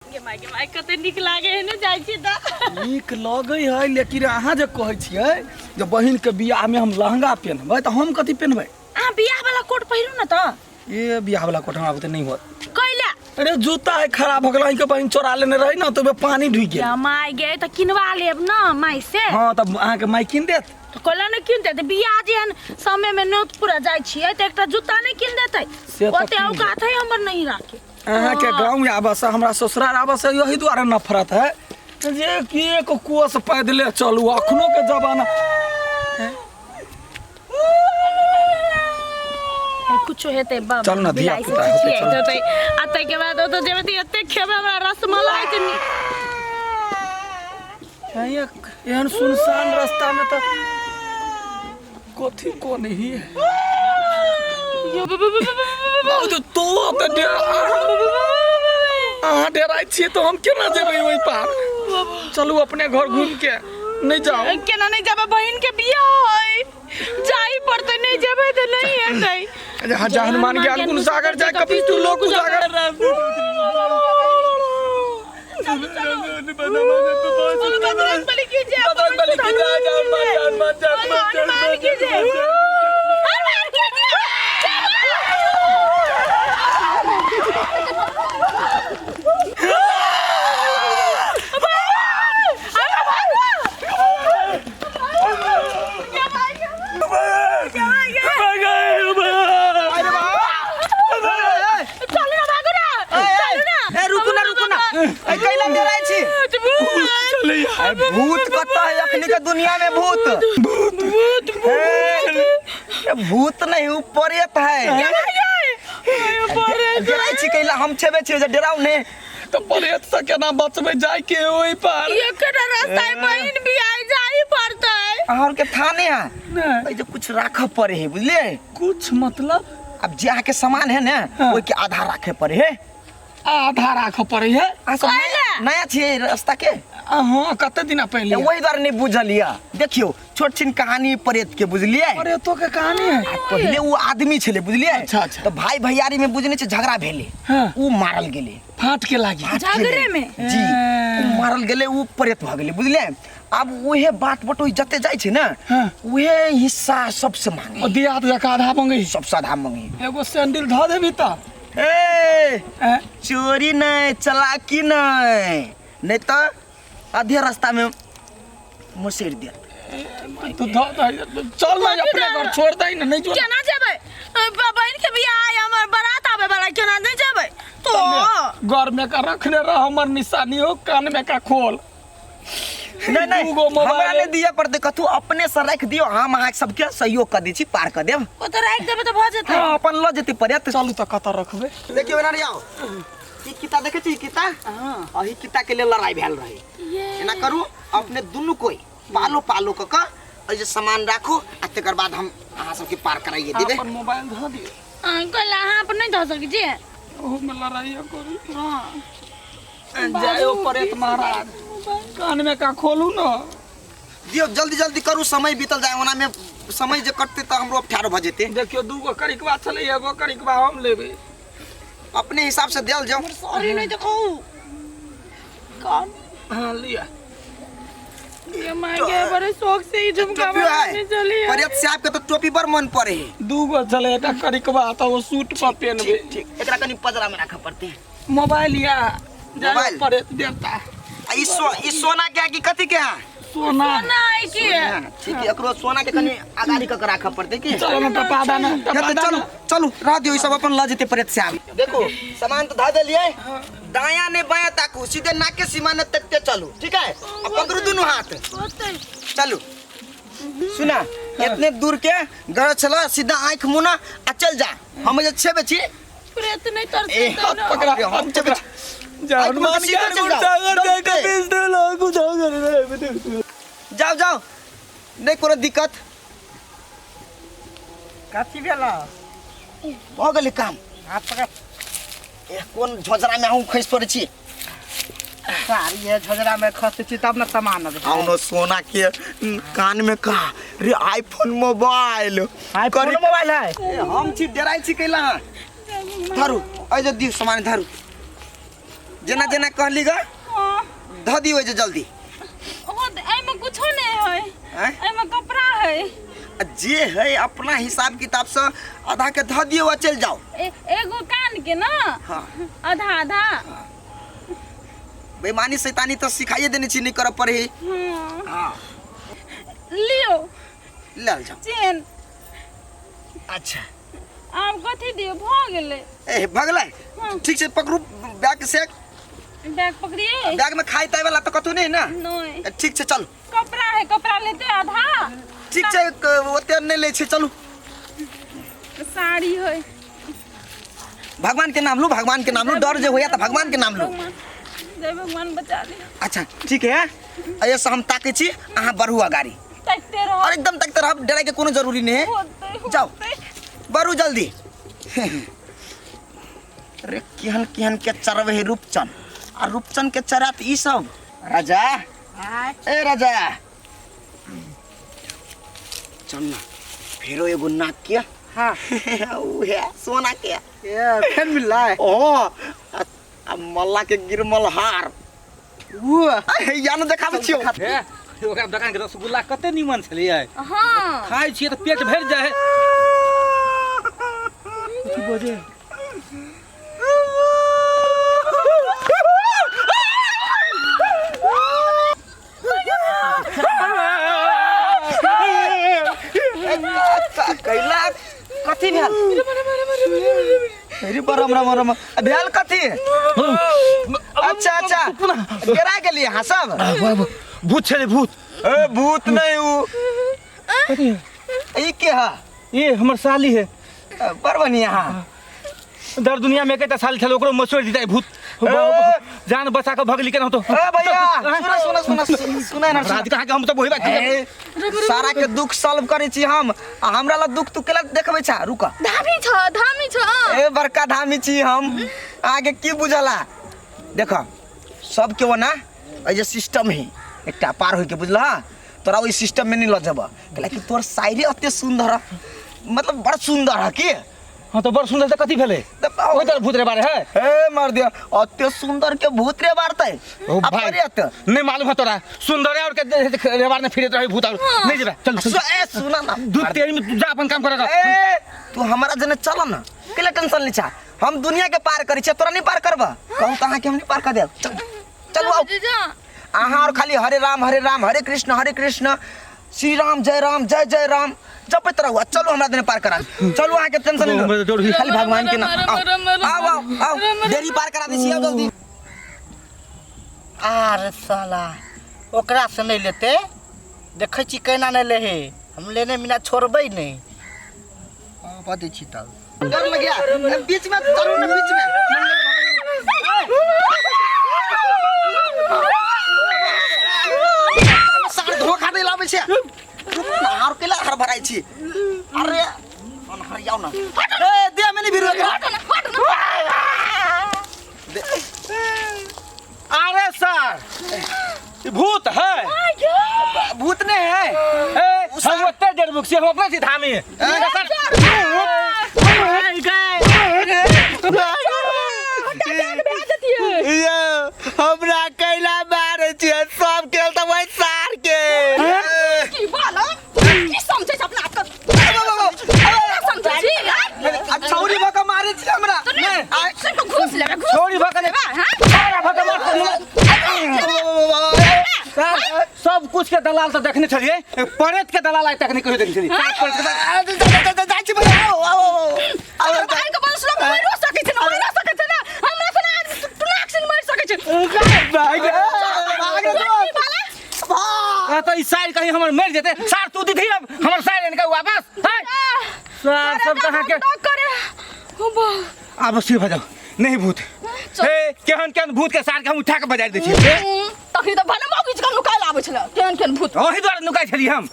गे माय, गे माय, कते नीक लागे है ने जाइ छी तऽ। नीक लगै है, लेकिन अहाँ जे कहै छियै जे बहिनके बियाहमे हम लहंगा पेन्हबै, तऽ हम कथी पेन्हबै? अहाँ बियाह वाला कोट पहिरू ने तऽ। ए, बियाह वाला कोट हमरा बुते नहि होत। कैला? अरे, जूता है खराब हो गेल, अहींके बहिन चोरा लेने रही ने, तऽ ओहिमे पानी ढुकि गेल। या माय गे, तऽ किनवा लेब ने माय से। हँ, तऽ अहाँके माय कीन देत? तऽ कैला नहि कीन देतै? बियाह जेहन समय मे नोत पूरा जाइ छियै तऽ एकटा जूता नहि कीन देतै? से तऽ ओते कीन औकात है हमर नहीं राखे। अहाँके गाँव आबऽ से, हमरा ससुराल आबऽ से यही दुआरे नफरत है जे कि एक कोस पैदले चलू। अखनो के जमाना कुछो हेतै बाप। चल ना, धिया बिलाइ से पुता हेतै, चिचियाइत चल। हेतै। आ ताहिके बाद ओतऽ जेबै तऽ एते खेबै, हमरा रसमलाई के नी- एहन सुनसान रास्ता में तऽ कथी कोन ही है? यो बु- बु- बु- बु- बु- बहुत तो तऽ अहाँ डेराइ छियै तऽ हम केना जेबै ओहि पार? चलू, अपने घर घूम के नहि जाउ। केना नहि जेबै? बहिन के बियाह है, जाई पड़तै। नहि जेबै तऽ नहि हेतै। जहाँ जहाँ हनुमान ज्ञान गुण सागर जाय, कपीस तू लोक उजागर। चलू, चलू। बोलो बजरंग बली की जय! बजरंग बली की जय, जय हनुमान, जय हनुमान, जय बोलो हनुमान, हनुमान की जय! हनुमान की जय! चलू ना, भागू ना, चलू ना। ए, रुकू ना, रुकू ना। ए, कैला डराइ छी? ए, भूत कतऽ है अखनी के दुनिया में? भूत भूत भूत भूत नहीं, ऊ प्रेत है। डराइ छी कैला? हम छेबे छी जे डराउ ने। तऽ प्रेत से केना बचबै? जाय के ओहि पार। एकटा रास्ता है, बहिन बियाह, जाई पड़तै। अहाँ के था नहीं है? नहि। ए जे कुछ राखऽ पड़े है, बुझलिए? कुछ मतलब? अब जे अहाँके सामान है ने, ओहि के आधा राखे पड़े है। आधा राखऽ पड़ै है? अहाँ सब नया नया छियै रास्ता के? हँ, कते दिना पहिले। ओहि दुआरे नहि बुझल यऽ। देखियौ, छोट छिन कहानी प्रेत के, बुझलियै? प्रेतो के कहानी है? आ पहिले ओ आदमी छलै, बुझलियै? अच्छा। तऽ भाई भैयारी में बुझने छै, झगड़ा भेलै। उ मारल गेलै। फाट के लागी। फाट झगड़े गेलै। में? जी, उ मारल गेलै, उ प्रेत भऽ गेलै, बुझलियै? आब उहे बाट बटोही जते जाइ छै ने, उहे हिस्सा सबसे मांगे। ओ दियाद जकाँ आधा मंगै? सबसे आधा मांगे। एगो सैंडल धऽ देबी तऽ। ए, हैं? चोरी नहीं, चलाकी नहीं, नहीं तो आधे रास्ता में मुसर देत। तू धऽ दही, चल ना, अपने घर छोड़ दही ने, नहीं जो। केना जेबै? बहिन के बियाह है, हमर बारात आबै वाला, केना नहि जेबै तो? घर में का रखने रह, हमर निशानी हो, कान में का खोल। नहीं नहीं, दूगो मोबाइल। हमरा नहीं दिया पड़ते कथू, अपने से रख दियो। हम अहाँ सबके सहयोग कर दै छी, पार कर देब। ओ तऽ राखि देबै तऽ भऽ जेतै। हाँ, अपन लऽ जेतै पड़त। चलू तऽ, कतऽ रखबै? देखियो एना आओ, ई किताब देखै छी? ई किताब, एही किताब के लेल लड़ाई भेल रहे। एना करू, अपने दुनू कोई पालो पालो कऽ कऽ एहि जे सामान राखू, आ तकर बाद हम अहाँ सबके पार कराइए देबै। अपन मोबाइल धऽ दियौ। अंकल, अहाँ अपन नहि दऽ सकै छियै? ओहू में लड़ाइए करू। हँ। जय हो प्रेत महाराज, कान में का खोलू न। दियौ, जल्दी जल्दी करू, समय बीतल जाय। ओना में समय जे कटतै तऽ हमरो ठाढ़ भऽ जेतै। देखियौ, दूगो करिकवा छलै, एगो करिकवा हम लेबै। अपने हिसाब से देल जाओ। सॉरी, नहीं देखो कौन। हाँ, लिया। ये माय के बड़े शौक से ही झुमका टोपी है। बनाने चली है। प्रेत साहब के तो टोपी बड़ मन पड़े है। दूगो छलै, एकटा करिकवा तऽ ओ सूट पर पेनबै। ठीक ठीक, एकरा कनि पजरा में राखऽ पड़तै। मोबाइल या जय हो मोबाइल? प्रेत देवता। आ ई सोना के है कि कथी के है? सोना। नहीं की हाँ, ठीक है, एकरो सोना के कनि अगाड़ी कऽ के राखऽ पड़तै की? चलो ना, टपा दाना, या टपा तऽ चलू दाना। चलू, रह दियौ, ई सब अपन लऽ जेतै प्रेत साहब। देखो, सामान तऽ धऽ देलियै। दायां ने बायां ताकू, सीधे नाक के सीमा ने तकते चलू, ठीक है? आ पकड़ू दुनू हाथ। होतै। चलू। सुना, इतने दूर के गरज छल, सीधा आँखि मुना आ चल जा। हम जे छेबे छी। प्रेत नहीं ए, तरसते हाथ ना। पकड़ा, हम हाथ छेबे पकड़ा। छी। जय आँखि मुदा हनुमान सीधा ज्ञान चल गुण जाओ। सागर, जय दौड़ते। कपीश लोक उजागर। जाओ जाओ, नहीं कोनो दिक्कत। कथी भेल? भऽ गेलै काम। हाथ पकड़। ए, कोन झोजरा में अहूँ खसि पड़ै छी? सारी ये झोजरा में खसै छी तब ने सामान अबै। आउनो सोना के कान में का रे? IPhone mobile. आईफोन मोबाइल है। ए, हम छी, डराइ छी कैला? धरू, एहि जे दियौ सामान, धरू। जेना जेना कहली ग हाँ धऽ दियौ जे जल्दी। ओ एहिमे कुछो नहीं है। आँय? एहिमे कपड़ा है। आ जे है अपना हिसाब किताब से आधा के धऽ दियौ आ चलि जाओ। एगो कान के ना। हाँ। आधा आधा। बेईमानी शैतानी तो सिखाइए देने छी, नहीं करऽ पड़े। हाँ। हाँ। लियो। लऽ जाओ। चेन। अच्छा। आब कथी दियौ, भऽ गेलै। ए भगलै। हाँ। ठीक छै, पकड़ू बैग से। बैग पकड़िए। बैग में खाई ताई वाला तो कतौ नहीं ना? नहीं। ए, ठीक छै चलू। कपड़ा है, कपड़ा लेते आधा। ठीक छै, ओते नहीं लै छै, चलू। साड़ी है। भगवान के नाम लू, भगवान के नाम लू, डर जे होया त भगवान के नाम लू। जय भगवान बचा ले। अच्छा ठीक है, ऐसे हम ताकै छी, अहाँ बढ़ू अगाड़ी। ताकते रहो। और एकदम ताकते रहो, डराय के कोनो जरूरी नहीं है। होते, होते। जाओ बढ़ू जल्दी। अरे केहन केहन के चरबै है रूपचन, आ रूपचन के चरात ई सब। राजा, ए राजा, चल ना फेरो एगो नाक के। हाँ। उ है सोना के। ए फेर मिललै। ओ आ मल्ला के गिरमल हार। उ अरे या न देखाबै छियौ। हे, ओकरा दोकान के रसगुल्ला कते नीमन छलैयै। हाँ। खाइ छियै तऽ पेट भरि जाइ है। कथी बजे? कैला कथी भेल? अरे बरम रम रम भेल कथी? अच्छा अच्छा, गिरा गेलियै अहाँ सब? भूत छलै भूत। ए भूत नहीं उ। कथी? ई के है? ये हमर साली है। बड़ बढ़िया है। दर दुनिया में एकटा साली छल, ओकरो मसोड़ि दितै भूत। जान बचा के भगली केना तो। ए भैया, सुन सुन सुन सुन ना, रात कहाँ के हम तो वही बात। ए, सारा के दुख सॉल्व करै छी हम, आ हमरा ला दुख तू केला देखबै छा? रुक। धामी छ, धामी छ। ए बड़का धामी छी हम, आगे की बुझला? देख सब के ओना ए जे सिस्टम है एकटा पार होय के, बुझला? तोरा ओइ सिस्टम में नहीं ल जब, कि तोर शायरी अते सुंदर है, मतलब बड़ सुंदर है की। हाँ तो बड़ सुंदर से कथी भेलै? ओहि तरह भूत रे बारे है। ए मार दिया, अते सुंदर के भूत रे बारतै। ओ अब भाई, करे अते। नहीं मालूम है तोरा, सुंदर है और के रेबार में फिरत रहे भूत और। नहीं जेबे, चल, चल। ए सुना ना। दूध तेल में तू जा अपन काम करेगा। ए तू हमरा जने चल ना, केला टेंशन लै छा, हम दुनिया के पार करै छियै, तोरा नहीं पार करबा। कहू त अहाँ के हम नहीं पार कर देब। चल, चलू आओ। जीजा। अहाँ और खाली हरे राम हरे राम हरे कृष्ण हरे कृष्ण श्री राम जय राम जय जय राम जपैत रहू। चलू हमरा देने पार करा, चलू अहाँ के टेंशन नहीं लो, खाली भगवान के नाम। आओ आओ आओ आओ, देरी पार करा दै छी, आओ जल्दी। आरे साला ओकरा से नहीं लेते, देखै छी केना नहीं ले हे, हम लेने बिना छोड़बै नहीं। आबऽ दै छी तब। डर लग गया, बीच में चलू ना, बीच में। सार धोखा दे लाबै छै। रुक ना, और केला हर भराइ छी। अरे हरियाव ना। ए दे में नहीं भिरु एकरा। अरे सर, ई भूत है। भूत नहीं है। ए, हम ओते डेढ़ मुख से हम अपने सीधा में। हमरा कैला मारे छियै, सब खेल तऽ वही सार के। की बाला? की समझै छै अपना आपके? समझै छी? आ छौरी भऽ कऽ मारै छी हमरा। नहीं, से तो घूस लेबै, घूस छौरी भऽ कऽ लेबै, हाँ? छौरा भऽ कऽ मारतै। सर, सब कुछ के दलाल तऽ देखने छलियै, परेत के दलाल आइ तक नहि कहियो देखने छलियै। जाइ छी भैया, आओ, आओ, आओ। अगर भाई के बंश लोग मरियो सकै छै ना, मरियो सकै छै ना। हमरा सन आदमी टुनाक सन मरि सकै छै। की बाला? आ तऽ ई साइर कहीं हमर मरि जेतै। सार तू दीदी अब हमर साइर आनि कऽ वापस। हैं? सार सब तऽ अहाँके करे। ओ बा। आब सिर भऽ जाउ, नहीं भूत। हे, केहन केहन भूत के सार के हम उठा के बजारि दै छियै। तखनी तऽ भने मौगी जकाँ नुकायल आबै छलै, केहन केहन भूत। ओहि दुआरे नुकाइ छलियै हम।